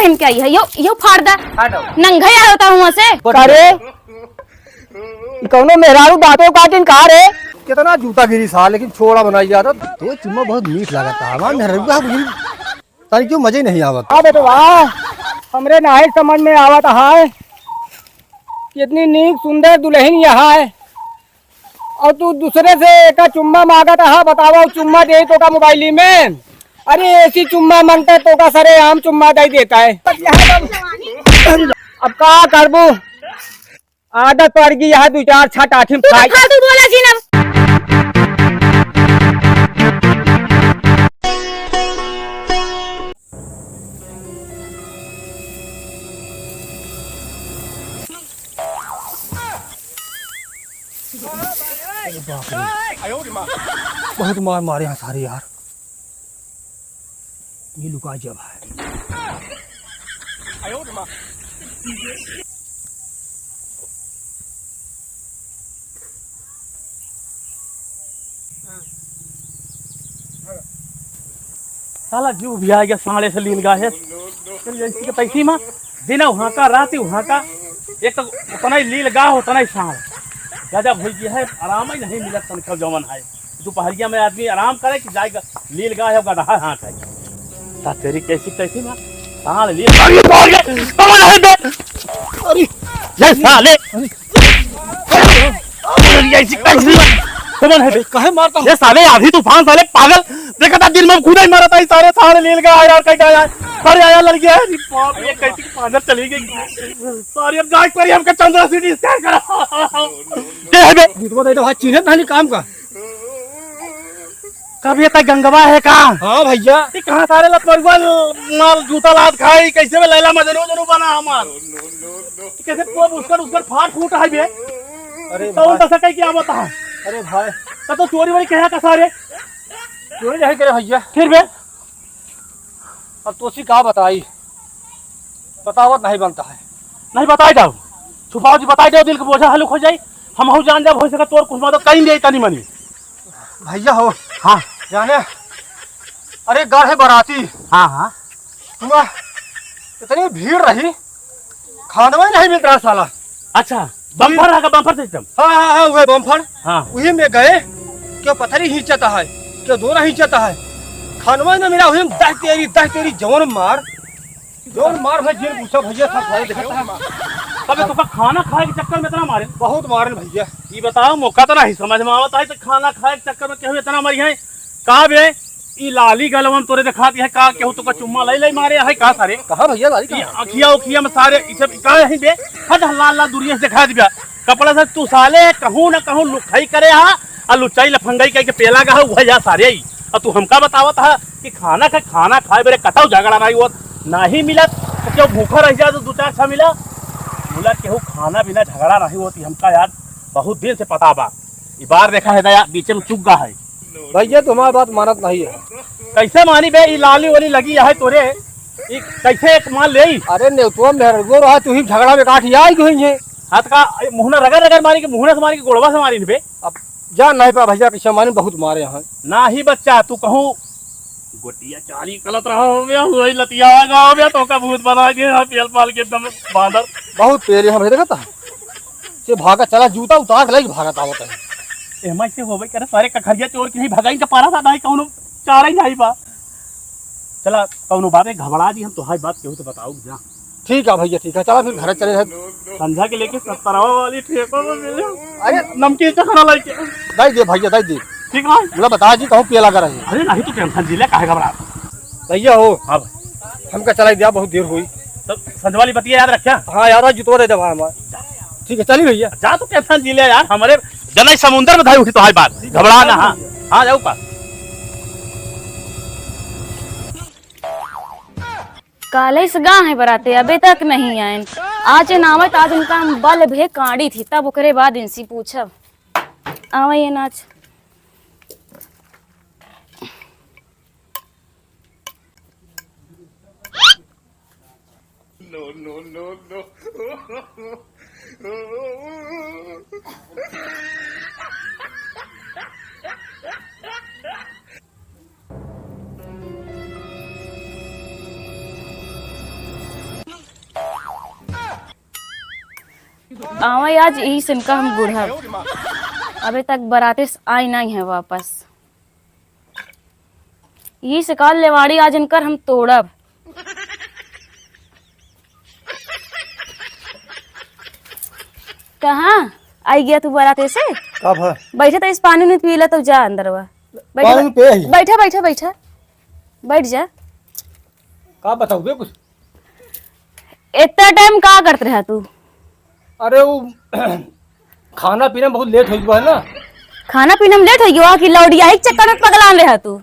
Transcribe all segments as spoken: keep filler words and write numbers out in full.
पहन के आई है, यो, यो फाड़ दा। हटो। नंगा ही आवता हुआ से। अरे, ई कौनो मेहरारू दांतों काटिन का रे? कितना जूता गिरी सा, लेकिन छोड़ा बनाई जाता। तो चुम्मा बहुत मीठ लागता है, हमार मेहरारू का गिरी। तारी क्यों मजे नहीं आवत। हाँ बेटवा, हमरे नाहीं समझ में आवत है कि इतनी नीक सुंदर दुल्हन यहाँ है और तू दूसरे से एका चुम्मा मांगत है। बतावा, चुम्मा दे तोका मोबाइली में? अरे ऐसी चुम्मा मांगता है तोका सरेआम चुम्मा दे देता है। अब का करबू? आदत पड़ गई है, दो चार छट आठी में तू तो खाई। फालतू बोला जी ना। अरे बाप रे। बहुत मार मारे हैं सारे यार। ये लुका जब है। साला जीव भी आ गया, साले से लील गा है। चल, जैसी के तैसी माँ, दिन वहाँ का, रात वहाँ का, एक तो उतना ही लील गा, उतना ही साल। गजब हो गया है, आराम ही नहीं मिला तनका जवन है। दोपहरिया में आदमी आराम करे कि जाए ग-, लील गाय और गदहा हाँके। ता तेरी कैसी कैसी माँ, साल लील गाय, अरे बाप रे, कौन है बे? अरे, ये साले, अरे। अरे, ऐसी कैसी माँ, कौन है बे? काहे मारता हो? ये साले आंधी तूफान साले पागल, देखा था दिन में खुदा ही मरता है सारे, सारे लील गाय यार, कहीं आया, सारे आया लड़ गया है। अरे बाप रे, कैसी पागल चली गई। सारे अब जाए पर हमका चंद्रा सीटी स्कैन करा। के है बे? दूधवा दे दो भाई, चीन्हे तहनी काम का। कब ये तक गंगवा है का? हाँ भैया। ये कहाँ सारे लतवरुआ माल जूता लात खाई, कैसे बे लैला मजनू जनू बना हमार? कैसे वो उसकर, उसकर फाट फूट है बे? अरे तो भाई। उल्टा सकाई क्या बता? अरे भाई। तो, तो चोरी वोरी कहा का सारे? चोरी नहीं करे भैया। फिर बे? अब तोसी का बताई, बतावत नहीं बनता है। नहीं बताई जाओ, छुपाओ जी, बताई जाओ, दिल के बोझा हल्क हो जाई। हमहू जान जाब, हो सके तोर कुछ मदद कहीं दे तनी मनी। भैया हो। हाँ। जाने, अरे गाढ़े बराती। हाँ, हाँ। हुआ, इतनी भीड़ रही, खानवा ही नहीं मिल रहा साला। अच्छा, बम्फर रहा, बम्फर सिस्टम। हाँ, हाँ, हाँ, वही बम्फर। हाँ। वही में गए, क्यों पथरी खींचता है, क्यों दोना खींचता है, खानवा ही ना मिला, वही में दह तेरी, दह तेरी जवन मार, जवन मार भाई, जिन पूछा भैया, सब सारे देखता है। तबे तो का खाना खाए के चक्कर में इतना मारे? बहुत मारे भैया। ये बताओ, मौका तो नहीं समझ में आवता है, तो खाना खाए के चक्कर में क्यों इतना मरी है? का बे, ई लाली गलवन तोरे देखात है का? केहू तोका चुम्मा लई लई मारे है का सारे? कहाँ भैया, लाली ई कहाँ? अखिया उखिया में सारे, ई सब का है बे? हद लाल लाल दुनिया से देखा दिया। कपड़ा से तू साले कहूँ ना कहूँ लुखाई करे हा, आ लुचाई लफंगाई कह के पेला गा है, वह जा सारे ही। आ तू हमका बतावत हा कि खाना का, खाना खाए बेरे कतौ झगड़ा नहीं होत, नहीं मिलत, तो क्यों भूखा रह जा तो दो चार छा मिला? बोला केहू खाना बिना झगड़ा नहीं होत, हमका यार बहुत दिन से पता बा। ई बार देखा है दया, बीचे में चुक गा है। भैया, तुम्हारी बात मानत नहीं है। कैसे मानी बे, ई लाली वाली लगी है तोरे, ई कैसे एक मान ले? अरे नेवतुआ मेहरगो रहा, तू ही झगड़ा में काट आई गई है। हाथ का, ए, मुहना रगड़ रगड़ मारी के, मुहना से मारी के, गोड़वा से मारी बे। अब जान नहीं पा भैया, कैसे मानी, बहुत मारे हैं। ना ही बच्चा, तू कहूँ गोटिया चारी कलत रहा हो गया, वही लतिया आ गया हो गया, तो का भूत बना के यहाँ पेल पाल के एकदम बांदर। बहुत पेले हैं भाई, देखा था? से भागा चला, जूता उतार के लेके भागत आवत है। एमा से होबे करे, सारे कखरिया चोर के ही भगाई का पारा था, नहीं कौनो चारा ही नहीं बा। चला, कौनो बात है, घबरा जी, हम तोहाई बात केहू तो बताऊ जा। ठीक है भैया, ठीक है, चला फिर घर चले रहे। संझा के लेके सत्तरवा वाली ठेपा में मिले। अरे नमकीन चखना लेके। दई दे भैया, दई दे। ठीक है। बोला बता जी, कहूँ पिया लगा रहे। अरे नहीं तो टेंशन जी ले, काहे घबरा? भैया हो। हाँ भाई। हमका चलाई दिया, बहुत देर हुई। तो संझा वाली बतिया याद रखा। हाँ यार, आज जुतवा दे दे भाई हमार। ठीक है, चली भैया। जा तो टेंशन जी ले यार, हमारे जनई समुंदर में धाई उठी तो हाई बात, घबरा ना। हाँ, हाँ, जाऊ का। काले से गा है बराते, अबे तक नहीं आए। आज इन आवत, आज इनका हम बल भे काड़ी थी, तब ओकरे बाद इनसे पूछब। आवे ये नाच। No, no, no, no। आवे आज यही से इनका हम गुड़हब। अबे तक बराते से आई नहीं है वापस। यही से काल लेवाड़ी आज इनकर हम तोड़ब। कहाँ आई गया तू बराते से? का भा? बैठे तो इस पानी नहीं पी ला तो जा अंदर वा। बैठे, पानी पे ही। बैठे, बैठे, बैठे। बैठ जा। का बताऊ बे कुछ? इतना टाइम का करत रहा तू? अरे वो खाना पीना में बहुत लेट हो गया है ना। खाना पीना में लेट हो गया कि लौड़िया ही चक्कर में पगलान रहा तू?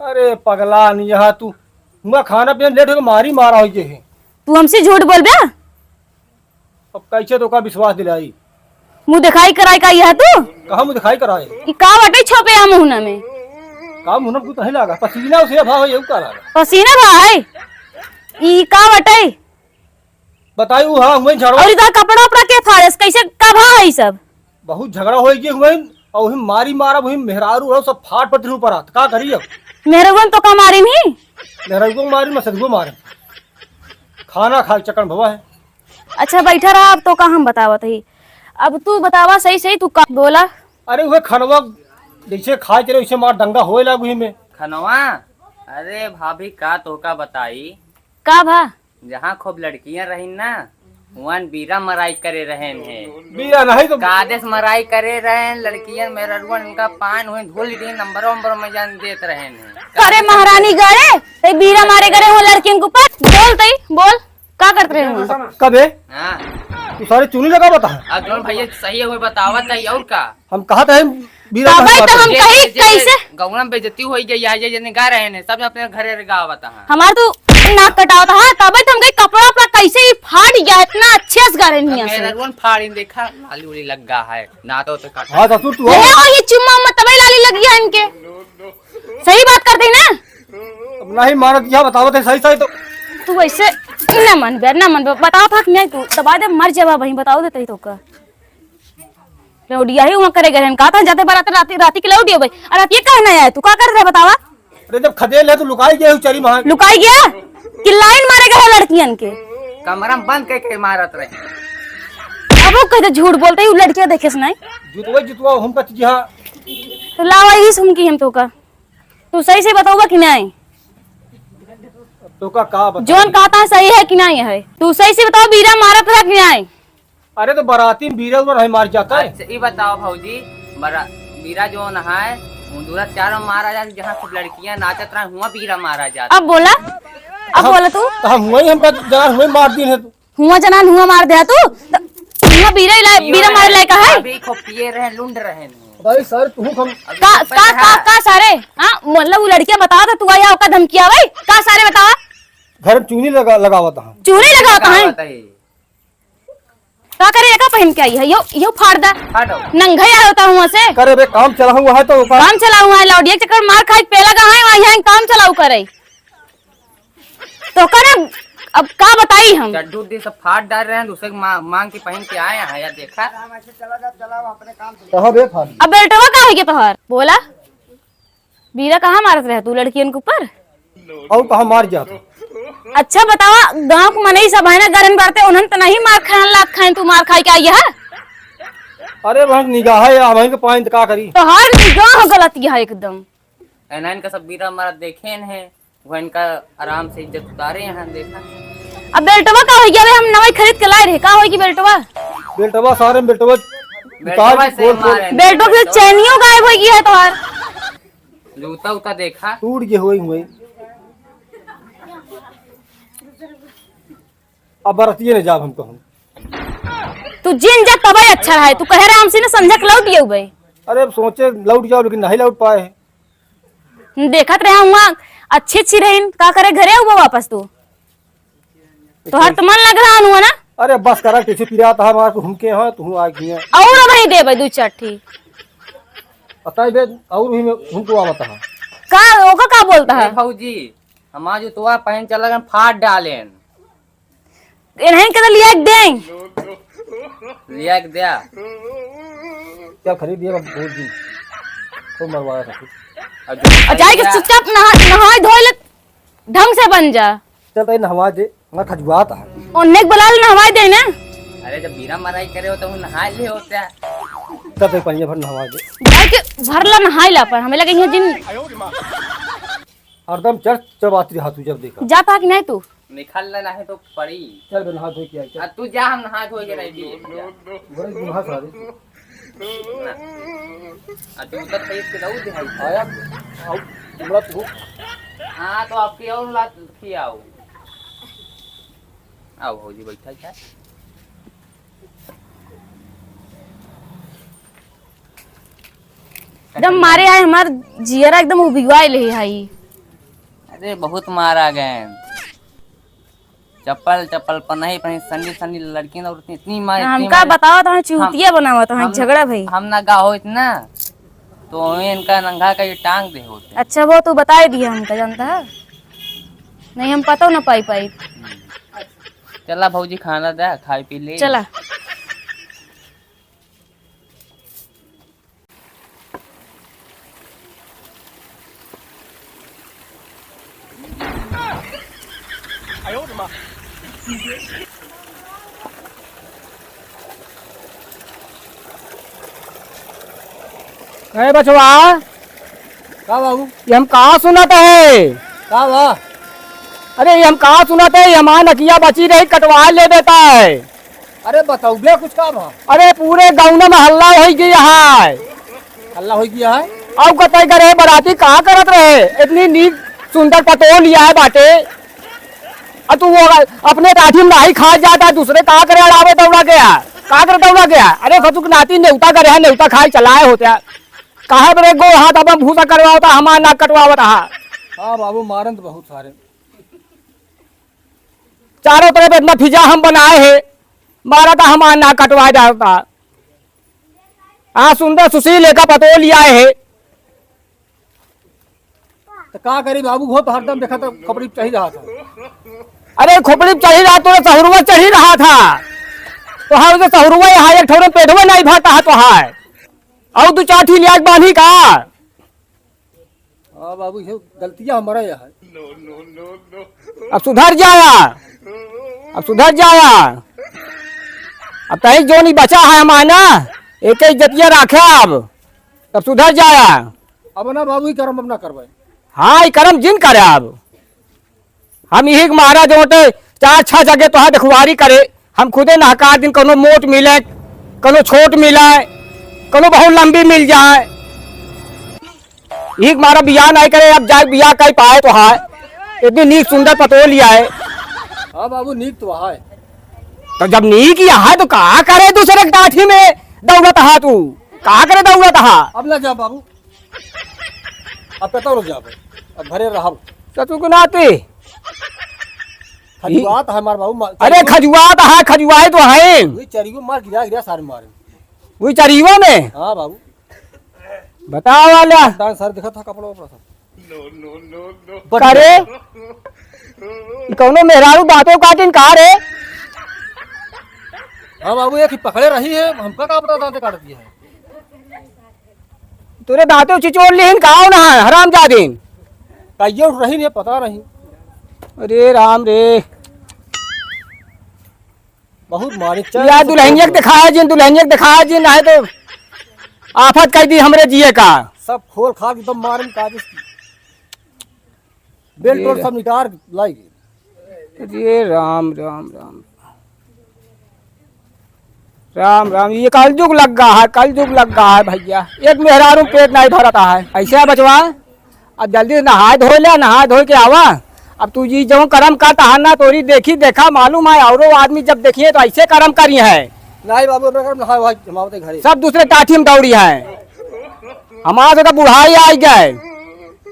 अरे पगलान यहाँ तू, हुआ खाना पीना लेट हो गया, मारी मारा हो गया है। तू हमसे झूठ बोल बे? अब कैसे तो का विश्वास दिलाई? मुँह दिखाई कराई का यह तू? कहाँ मुँह दिखाई कराए? ई का बटे छोपे आ मुहना में? का मुहना कुछ नहीं लागा, पसीना उसे भाव है, यहू का लागा? पसीना भाई? ई का बटे? बताई उ, हाँ, हुए झड़ो। और इधर कपड़ा उपड़ा के फाड़ेस, कैसे का भा है ई सब? बहुत झगड़ा होई गए हुए, और वही मारी मारा, वही मेहरारू और सब फाट पटरी ऊपर आत, का करी अब? मेहरगुन तो का मारी नहीं? मेहरारू को मारी, मसरू को मारी। खाना खा के चक्कर में भवा है। अच्छा, बैठा रहा, अब तो का हम बतावत ही। अब तू बतावा सही सही, तू का बोला? अरे, उहे खनवा जैसे खाए चले, वैसे मार दंगा होए लाग उही में। खनवा? अरे भाभी, का तोका बताई? का भा? जहाँ खूब लड़कियां रही ना, वहाँ बीरा मराई करे रहेन है। बीरा नहीं तो कादेस मराई करे रहेन, लड़कियन मेहररुअन इनका पान हुए धूल दी, नंबर वंबर में जान देत रहेन है। अरे महारानी गड़े, ते बीरा मारे गड़े हो लड़कियन के ऊपर। बोल तई, बोल, का करत रहे हो? कबे? हाँ। तू सारे चुनी लगा बता। अब जौन भैया सही है, वो बतावत है, और का? हम कहा था बीरा तबे मारे तो हम गए। कही जे, जे, कैसे? गौरम बेइज्जती होई गई, आज जने गा रहे हैं, सब अपने घरे रे गावत हैं। हमार तो नाक कटावत है, तबे तो हम कही कपड़ा उपड़ा कैसे ही फाट गया, इतना अच्छे से गा रहे हैं। मेहररुअन फाड़िन देखा, लाली उली लग गा है, ना तो, तो काटा। हाँ ससुर तू ले हो। आओ, ये चुम्मा उम्मा तबे लाली लग गया इनके। सही बात करते हैं ना? अब नहीं मानत, यह बतावत है सही सही तो। तू ऐसे ना मन बे, ना मन बे, बताओ था कि नहीं तू दबा दे, मर जावा वहीं, बताओ देते ही तो का। लौटिया ही वहाँ करे गए हैं, कहा था जाते बारात राती, राती के लौटिया भाई। और रात ये कहना आया तू, का कर रहे बतावा? अरे जब खदेल है तो लुकाई गए हो चरी वहाँ। लुकाई गया? कि लाइन मारे गए लड़कियन के? कमरा में बंद करके मारत रहे। अब वो कहते झूठ बोलते ही, वो लड़कियां देखे से नहीं। जुतवा, जुतवा, हम कह जी हाँ। तो लावा ही सुन की हम तो का। तू सही से बताओगा कि नहीं? तो का, का बताओ? जौन कहता है सही है कि नहीं है? तू सही से बताओ, बीरा मारत रहा कि नहीं? अरे तो बराती में बीरा उरा नहीं मार जाता है। अच्छा, ई बताओ भौजी, बरा-, बीरा जौन है, उंदुरा चारों मारा जाता, जहाँ सब लड़कियां नाचत रहे, हुआ बीरा मारा जाता। अब बोला, अब हम, बोला तू। तो हम हुआ ही, हम तो जनान हुआ ही मार दीन है तू। हुआ जनान हुआ मार दे तू, तो हुआ बीरा इला-, बीरा मारे लायक है? अभी खूब पिए रहे, लुंड रहे। भाई सर, तू हम का, का, का, का सारे? हाँ, मतलब वो लड़कियां बतावा था, तू आया ओका धमकिया भाई, का सारे बतावा? घर में चूनी लगा, लगावत है। चूनी लगावत है? लगावत है। का करे, एका पहन के आई है, यो, यो फाड़ दा। फाड़ो। नंगे आया होता हुआ से। करे बे, काम चला हुआ है तो ओकर काम चला हुआ है, लौटिया के चक्कर मार खाई, पेला का है, वहाँ यहाँ काम चलाऊ करे। तो करे, अब का बताई हम? चड्ढू उड्ढी सब फाड़ डाल रहे हैं, दूसरे के मा-, मांग के पहन के आए हैं, यार देखा। कहाँ बे फाड़? अब बेल्टवा का है के तोहार? बोला। बीरा कहाँ मारत रहे तू लड़कियन के ऊपर? और कहाँ मार जात हो? अच्छा बतावा, गांव के मनई सब है ना, गरन बारते, उन्हन त नहीं मार खान लात खाइन, तू मार खाई के आई है? अरे बहन, निगाह है या, वहीं के पाइन त का करी? तोहार निगाह गलत यह एकदम। एना इनका सब बीरा मारत देखे हैं, वो इनका आराम से इज्जत उतारे यहाँ देखा। अब बेल्टवा का होई गया? अबे हम नवाई खरीद के लाए रहे, का होई कि बेल्टवा? बेल्टवा सारे में बेल्टवा बेल्टवा उतार से खोल, खोल। मारे। बेल्टवा के चैनियो गायब होई गया है तोहार। जूता उता देखा। टूट गए होई हुए। अब बरतिए ने जाब हम कहूँ। तू जिन जा तबे अच्छा रहे। तू कहे रहे हमसे ना संझक लौट गए भाई। अरे अब सोचे लौट जाओ लेकिन नहीं लौट पाए। देखत रहे हुआ अच्छी अच्छी रहीन, का करे घरे हुआ वापस तू? तोहर तो मन लग रहा हुआ ना? अरे बस करा, कैसे पिरात है हमार को, हम के हैं, तू आ गई है। और वही देबे दू चार ठी। पता है बे, और ही में हमको आवत है। का, ओका का बोलता है? ए भौजी, हमार जो तोआ पहन चला गन फाड़ डालेन। इन्हें के तो लिया के दें। लिया के द्या। क्या खरीद दिया भौजी? खूब मरवाया था कुछ। और जो और जाए के भैया चुपचाप नहा, नहाए धोए ले। ढंग से बन जा। चल, तई नहवा दे, हमार खजुआत है। ओन्ने के बुला ले, नहवाई दे ना। अरे, जब बीरा मराई करे हो तो नहाए ले होता। तब एक पनिया भर नहवा दे। भाई के भरला नहाए ला पर हमें लगे यहाँ जिन। हरदम चर्च चबात रहा तू जब देखा। जाता कि नहीं तू? निकल ले, नहीं तो पड़ी। चल बे, नहा धो के आई, चल। आ, तू जा, हम नहा धो के रेडी है, जा। बड़े गुम्हा सारे। ना। आ, तू उधर खरीद के लाऊ दे है। आया, आओ, हमरा तू। हाँ, तो आपकी और लात खियाओ। आओ, भौजी, बैठा है। एकदम मारे आए, हमार जियरा एकदम उबिवाए ले है। अरे, बहुत मारा गए। चप्पल, चप्पल, पनही, पनही, संडी, संडी, लड़कियां औरतें इतनी मार, ना, इतनी हमका मार। बताओ तो हम चूतिया हम, बनावत, हम हम, झगड़ा भई। हम ना गा हो इतना, तो हमें इनका नंगा का ये टांग दे होते। अच्छा, वो तू बताए दिया हमका, जानता है? नहीं, हम पता ना पाई पाई। चला भौजी, खाना दे, खाई पी ले। चला। ए बचवा, का बाबू? ये हम का सुनत है? का बा? अरे, ये हम का सुनत है, ये हमार नकिया बची रही, कटवा ले देता है। अरे, बताओ बे, कुछ का बा? अरे, पूरे गाँव में हल्ला होइ गया है। हल्ला होइ गया है? अब कतई करे, बराती का करत रहे, इतनी नीक सुंदर पतोह लिया है बाटे, और तू वो अपने टाठी में नाही खा जाता, दूसरे का करे अड़ावे दौड़ा गया, का करे दौड़ा गया? अरे, ससुर के नाती नेवता करे है, नेवता खाए चलाए होते हैं। काहे बरे गोड़ हाथ अपन भूसा करवावता, हमार नाक कटवावत हा। हाँ बाबू, मारन तो बहुत सारे। चारों तरफ इतना फिजा हम बनाए है, मारा था हमार नाक कटवा डालता। हाँ, सुंदर सुशील एक पतोह लिया है। तो का करी बाबू, वो तो हरदम देखा तो खोपड़ी पे चढ़ी रहा था। अरे खोपड़ी पे चढ़ी रहा, तो सहुरुआ चढ़ी रहा था। तो हाँ, तो सहुरुआ यहाँ एक ठौरे पेटवा नहीं भरता है तो है। और दो चार ठी लिया के बांधी का? हाँ बाबू, ये गलतियाँ हमारा यहाँ है। अब सुधर जाया, अब सुधर जाया। अब तही जोन ही बचा है हमार ना, एक इज्जतिया राखे अब, तब सुधर जाया। अब ना बाबू, ई करम अब ना करबे। हाँ, ई करम जिन करे अब। हम यही के मारा जोटे चार छह जगह तो है देखवारी करे, हम खुदे नहकार दिन कोनो मोट मिले, कोनो छोट मिले, कोनो बहुत लंबी मिल जाए। यही के मारा बियाह नहीं करे, अब जाए बियाह कई पाए तो है, इतनी नीक सुंदर पतोह लिया है। हाँ बाबू, नीक तो है। तो जब नीक ही है तो का करे दूसरे के टाठी में दौड़त हा तू? का करे दौड़त हा? अब ना जा बाबू। अब कतौ न जाबे, अब घरे रहब। ससुर के नाती। खजुआत है हमार बाबू, मा-, अरे खजुआत है, खजुआए तो है। वही चरियो मार गिरा, गिरा सारे मारे। वही चरियो में? हाँ बाबू। बताओ वाला। दान सर दिखा था कपड़ा वपड़ा सब। करे? ई कौनो मेहरारू दांतों काटिन का रे? हाँ बाबू, एक ही पकड़े रही है, हमका का पता दांते काट दिया है। तोरे दांतों चिचोड़ लिहिन का हो ना है, हरामजादिन? कहियो रही नहीं, पता नहीं। अरे राम रे। बहुत मारे, चल या सब दुल्हनिया के खोल। दिखाया जिन, दुल्हनिया के दिखाया जिन, नहीं तो आफत कर दी हमरे जिए का। सब खोल खा के एकदम मारे में काबिज की। बेल्ट ये और सब निकाल लाई। अरे राम, राम, राम। राम, राम, ये कलजुग लग गा है, कलजुग लग गा है भइया। एक मेहरारू पेट नहीं भरत है। ऐसे है बचवा, अब जल्दी से नहाए धोए ले, नहाए धोए के आवा। अब तू जी जो करम करत है ना, तोरी देखी देखा मालूम है, औरो आदमी जब देखिए तो ऐसे करम करी है। नहीं बाबू, अपना करम नहाए भाई, हम आवते घरे। सब दूसरे टाठी में दौड़ी है, हमार तो बुढ़ाई आई गए।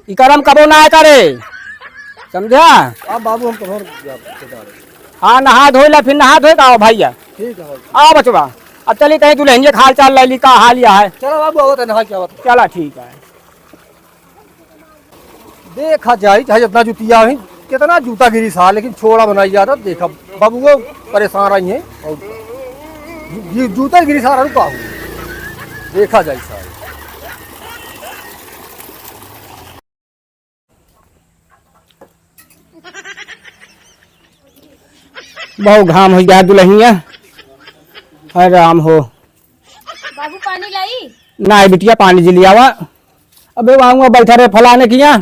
ई करम कबो ना करे, समझा? अब बाबू हम तोहर जाब, बेटा। हाँ, नहा धोए ला, फिर नहा धोए का आओ भइया। ठीक है भाई। आओ बचवा, अब चली तहीं दुल्हनिया के हाल चाल ले ली, का हाल या है? चलो बाबू, आवत है, नहा के आवत है। चला ठीक है। देखा जाई, चाहे जितना जुतिया हुई, कितना जूता गिरी सा, लेकिन छोड़ा बनाई जाता। देखा, बबुओ परेशान रही हैं और जू-, जूता गिरी सा रहू का हुई। देखा जाई सारे। बहुत घाम हो गया दुल्हनिया, अरे राम हो। बाबू, पानी लाई? नाहीं बिटिया, पानी जी लियावा। अबे वहाँ बैठा रहे फलाने किया,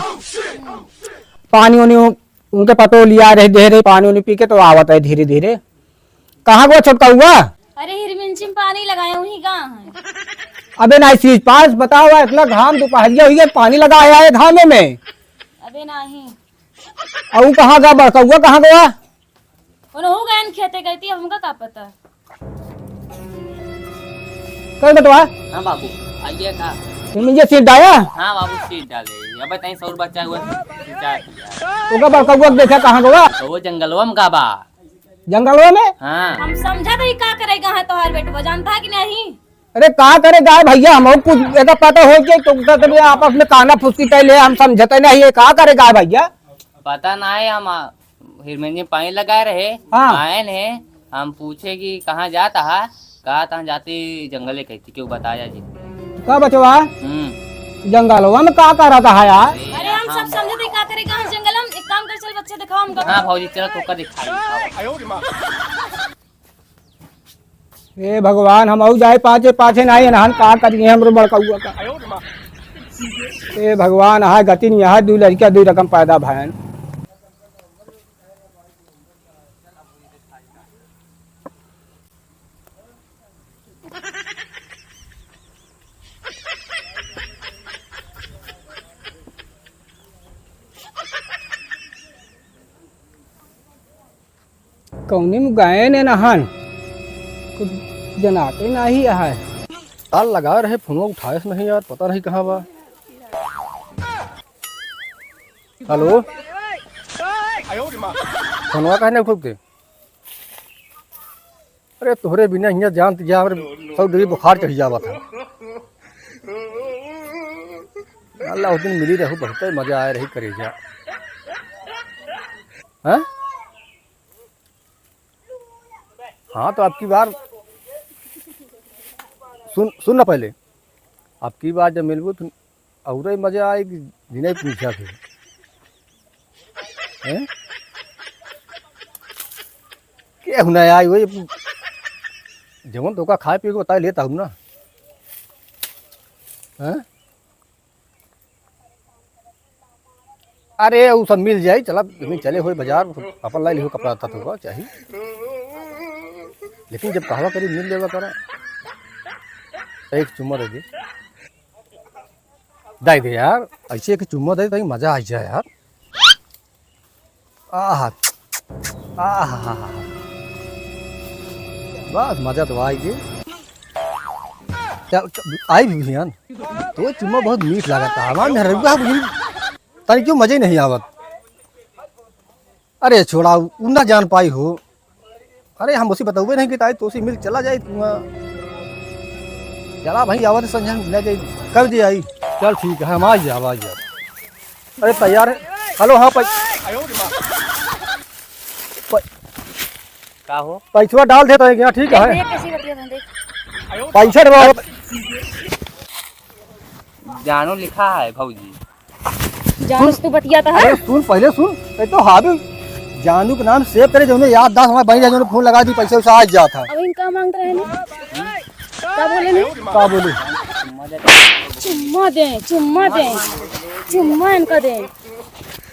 पानी उनी उ-, उनके पतो लिया रहे, दे रहे पानी उनी पी के तो आवत है धीरे धीरे। कहाँ गवा छोटका हुआ? अरे हिरमिंचिम पानी लगाया हुई कहाँ है? अबे नाहीं चीज पास बतावा, इतना घाम दोपहरिया हुई है, पानी लगाया है घामे में। अबे नाहीं। अउ कहाँ गवा बड़का हुआ, कहाँ गवा? उन्हों गए न खेते गई थी, हमका का पता। कल बटवा? हाँ बाबू, आइए का? तुम ये सीट डाया? हाँ बाबू, सीट डाले। अब बताइए, सौर बच्चा हुआ, सीट डाल दिया। ओका बड़का हुआ देखा कहाँ गवा? तो वो जंगलवा में का बा? जंगलवा में? हाँ। हम समझा तो ही का करेगा है तोहार बेटवा, जानता है कि नहीं? अरे का करे गाय भैया, हम कुछ एका पता हो के तो का करे आपस में काना फुसकी कैले, हम समझते नहीं है का करे गाय भैया। पता ना है, हम आ, हिरमेंजी पानी लगाए रहे, हाँ। आयन है, हम पूछे कि कहाँ जाता है, कहा था जाते जंगले कहती, क्यों बताया जी। का बचवा? हम्म। जंगलवा में का करत है यार? अरे हम सब समझते का करे गाँव जंगल, हम एक काम कर, चल बच्चे दिखाओ हमका। हाँ भौजी, चलो तोका दिखाई। ए भगवान, हम अउ जाए पाछे, पाछे नाहीं एनहन का करिए हमरो बड़कउआ का। ए भगवान, हाय गति नहीं, हाय दुइ लड़किया दुइ रकम पैदा भयन। कौनी में गए ने नहान, कुछ जनाते नाही है। ताल लगा रहे, फोनवा उठाए से नहीं यार, पता नहीं कहाँ बा। हेलो, फोनवा काहे नहीं उठौते? अरे तोहरे बिना हियाँ जान त जा, हमरे सौ डिग्री बुखार चढ़ जावा था। अल्लाह उस दिन मिली रहू, बहुत मजा आए रही करेजा। हैं? हाँ, तो अब की बार सुन, सुन ना पहले, अब की बार जब मिलबू तो अउरे मजा आई कि जिने पूछा थे। हैं? केहू ना आई, वही जवन तोका खाए पिए के बताए लेता हूँ ना। हैं? अरे, उ सब मिल जाई, चला, तुम चले होए बाजार, अपन लाई लिहो कपड़ा लत्ता तोका चाही। लेकिन जब कहवा करी, मिल लेवा करा। एक चुम्मा दे दे। दे दे यार, ऐसे एक चुम्मा दे, ताकि मजा आ जाए यार। आहा, आहा, बस मजा तो आई गई। चल, चल, आई भी भियान। तो चुम्मा बहुत मीठ लागत है। हमार मेहररुआ भी तनी क्यों मजे नहीं आवत। अरे छोड़ा, उ ना जान पाई हो। अरे हम उसे बतौबे नहीं कि ताई तोसी मिल चला जाई तू। चला भाई, आवत संझा मिला जाई, कर दे आई। चल ठीक है, हम आ जाब, आ जाब। अरे तैयार है। हेलो, हाँ, पै-, पै-, का हो? पैसवा डाल देता है क्या? ठीक है। देख, देख, कैसी बतिया था, देख। पैसा डलवा। जानू लिखा है भौजी। जानू सुन। तू बतिया तो है। अरे सुन, पहले सुन। ये तो हावी जानू के नाम सेव करे, जो याददाश्त हमारे बनी रहे, जो फोन लगा दी, पैसा वैसा आ जाता है। अब इनका मांगते रहे ना। का बोले नहीं? का बोले? चुम्मा दे, चुम्मा दे, चुम्मा इनका दे।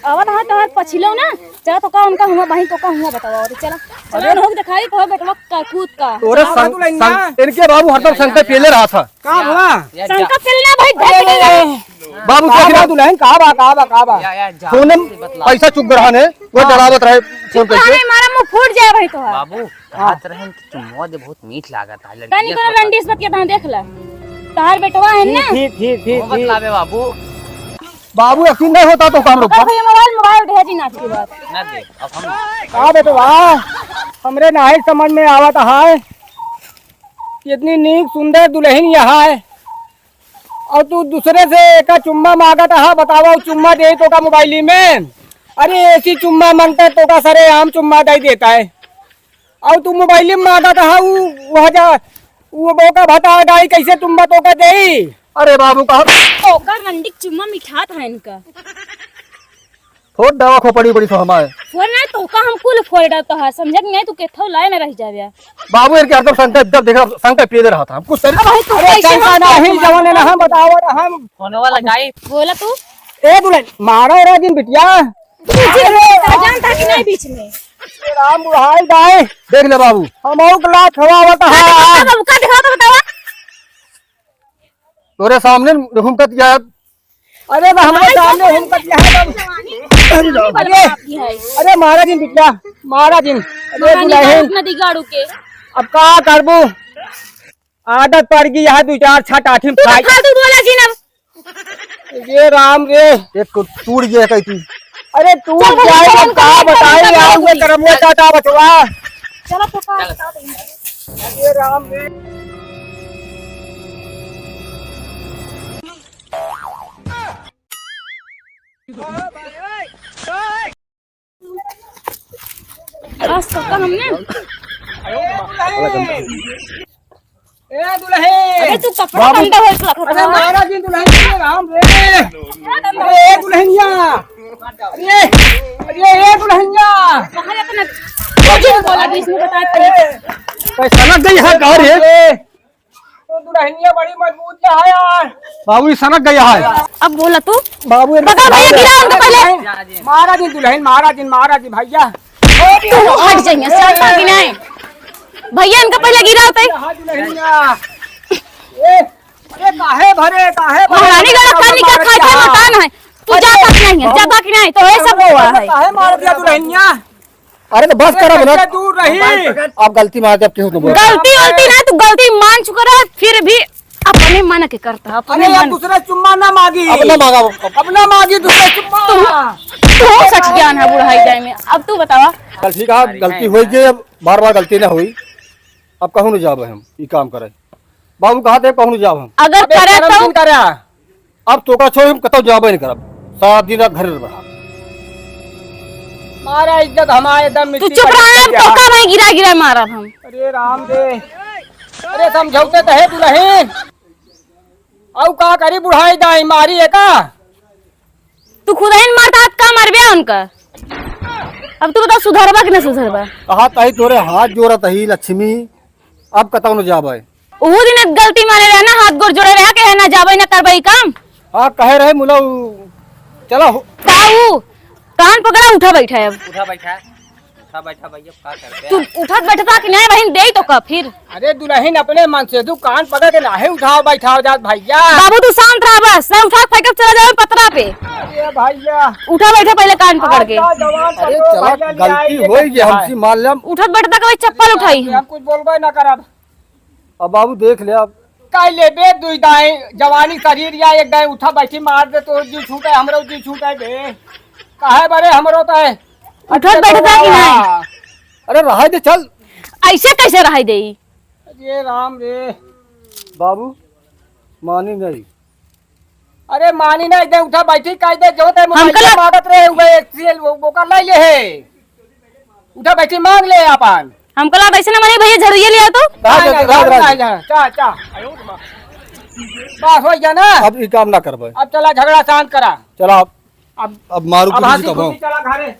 आवत हाँ तोहार पछिलो ना, चला तोका उनका हुआ बहिन तोका हुआ बतावा, अरे चला। चला अरे। लोग दिखाई तो बेटवा का कूद का। तोरे चला। संग, संग, इनके बाबू हरदम संग पे पेले रहा था। का भला? या, या, संग का पेले ना भाई, अरे, भाई, अरे, भाई। अरे। बाबू का देख बा रहा। दुल्हन, का बा, का बा, का बा? या, या, जा, फोन में से बतला। पैसा चुग रहा ने, वो हाँ। डरावत रहे फोन चुप रहा करके। नहीं, मारा मुंह फूट जाए भाई तोहार। बाबू, हाँ। कहत रहन कि चुम्मा दे बहुत मीठ लागत है, लड़कियां तनी को सोचत रंडीस बतिया था, देख ला। तोहार बेटवा है ना? ठीक, ठीक, ठीक, वो ठीक। बतलावे बाबू। बाबू, यकीन नहीं होता तो काम रुक। भैया मोबाइल, मोबाइल दे जी नाच के बाद। ना दे, अब हम का बेटवा, हमरे नाहीं समझ में आवत है कि इतनी नीक सुंदर दुल्हन यहाँ है और तू दूसरे से एका चुम्मा मांगत है, बतावा, वो चुम्मा दे तोका मोबाइली में? अरे ऐसी चुम्मा मांगता है तोका सरेआम चुम्मा दे देता है। और तू मोबाइल में मांगत है, उ, वह जा, उ, ओका भता गाई कैसे चुम्मा तोका देई? अरे बाबू का ओकर रंडी के चुम्मा मिठात है इनका। फोड़ डावा खोपड़ी बड़ी तो हमारे। फोड़ ना तो का हम कुल फोड़ डालता है, समझे कि नहीं? तू केथो लाए में रह जावे। बाबू इनके हरदम संकट, जब देखा संकट पेदे रहता हम कुछ अब भाई तू अरे कैसे शंका हम नहीं, जवाने ना हम बताओ ना हम। फोनवा लगाई। बोला तू। ए दुल्हन, मारा राजिन बिटिया। तू जी अरे जानता कि नहीं बीच में। राम बुढ़ाई दाई। देख ले बाबू। हम और लात हवावत का है। दिखाओ तो, का दिखाओ तो बतावा। तोरे सामने हुमकत गया। अरे बा, हमरे सामने हुमकत गया है बाबू। अरे, अरे मारा जिन बिटिया, मारा जिन। अरे दुल्हन। नदी गाड़ू के। अब का करबू? आदत पड़ गई है, दो चार छाट आठी में तू तो खाई। फालतू बोला जिन अब। ये राम रे। एक को टूट गया कही थी। अरे टूट चल, जाए चल, तो चल, का चल, बताई चल, यार, चल, ये चल। करमुआ चाटा बचवा। चलो तो का बता देंगे। ये राम रे। आज तो का हमने ए दुल्हन। अरे तू कपड़ा बाबू। गंदा होए से लगत अरे है। मारा जी दुल्हन के राम रे। अरे ए दुल्हनिया। अरे, अरे ए दुल्हनिया। कहाँ जाता ना? तुझे बोला बीच में बता दे। कैसा लग गई है घर ये? तो दुल्हनिया बड़ी मजबूत है यार। बाबू, ये सनक गया है। अब बोला तू। बाबू, ये बता भैया, गिरा उनका पहले। मारा जी दुल्हन, मारा जी, मारा जी भैया। तू हट जाइए, सनक की नहीं। भैया, इनका पहले गिरा होते। हाँ, दुल्हनिया। ए, अरे काहे भरे, काहे भरे? महारानी गला काली का खाए के मकान है। तू अरे, जाता कि नहीं है? जाता कि नहीं? तो ये सब हुआ है। काहे मार दिया दुल्हनिया? अरे तो बस करब ना। कैसे दूर रही? अब गलती मान के अब केहू न बोल। गलती वलती ना, तू गलती मान चुका रहा, फिर भी अपने मन के करता, अपने अरे यार, मन। दूसरा चुम्मा ना मांगी। अब ना मांगा। अब ना मांगी दूसरा चुम्मा। तू, तू सच ज्ञान है बुढ़ाई जाए में। अब तू बतावा। चल ठीक है, गलती होई गई, अब बार बार गलती ना होई। अब कहूँ न जाब हम, ई काम करे। बाबू कहा थे कहूँ न जाब हम। अगर अबे करे करम तो दिन करे। अब तोका छोड़ हम कतौ जाबे नहीं करब, सारा दिन रात घरे रहा। मारा इज्जत हमारे दम तू मिट्टी चुप का रहा, गिरा तोका भाई गिरा गिरा मारब हम। अरे राम रे, अरे समझौते तो है दुल्हन, औ का करी बुढ़ाई दाई मारी है का? तू खुद ही मारता का मरबे उनका। अब तू बता सुधरबा कि ना सुधरबा? कहा ताई तोरे हाथ जोड़त ही लक्ष्मी, अब कतौ न जाबे। ऊ दिन गलती माने रहे ना, हाथ गोड़ जोड़े रहे, कहे ना जाबे ना करबे ई काम। हाँ, कहे रहे मुला ऊ, चला हो। का ऊ? कान पकड़ा, उठा बैठा है अब। उठा बैठा, उठा बैठा भैया, का करबे? तू उठत बैठता कि नहीं बहिन, देई तो का फिर? अरे दुल्हन अपने मन से तू कान पकड़ के नाहीं उठाओ बैठाओ जात भैया। बाबू तू शांत रहा बस, ना उठा के फेंकब चला जाबे पतरा पे। अरे भैया। उठा बैठा पहले कान पकड़ के। आज का जवान अरे पकड़ो चला, भैया, ले गलती आई, ये होई गई, गलती हमसे है। मान ले हम। उठत बैठता के भाई चप्पल उठाई। हम कुछ बोलबे ना करब। अब बाबू देख ले अब। काई लेबे दुई दाई जवानी शरीर या एक दाई उठा बैठी मार दे तो जी छूटे, हमरो जी छूटे बे। काहे बरे हमरो तो है। उठत बैठता कि नहीं? अरे रहा दे चल। ऐसे कैसे रहा दे? अरे राम रे। बाबू मानी नहीं। अरे मानी ना, इधर उठा बैठी, काई दे जो ते हमका मोबाइल ला- मारत रहे हुए, एक सीएल वो, वो कर ले ले है। उठा बैठी मांग ले अपन। हमका ला वैसे ना मानी भैया, झड़िया लिया तो। राज, नहीं, नहीं, राज, राज। नहीं, नहीं, चा, चा। बस हो गया ना। अब ई काम ना करबे। अब चला झगड़ा शांत करा। चला अब, अब, अब मारू अब कुछ हाथी तब कुछ हम। चला घरे।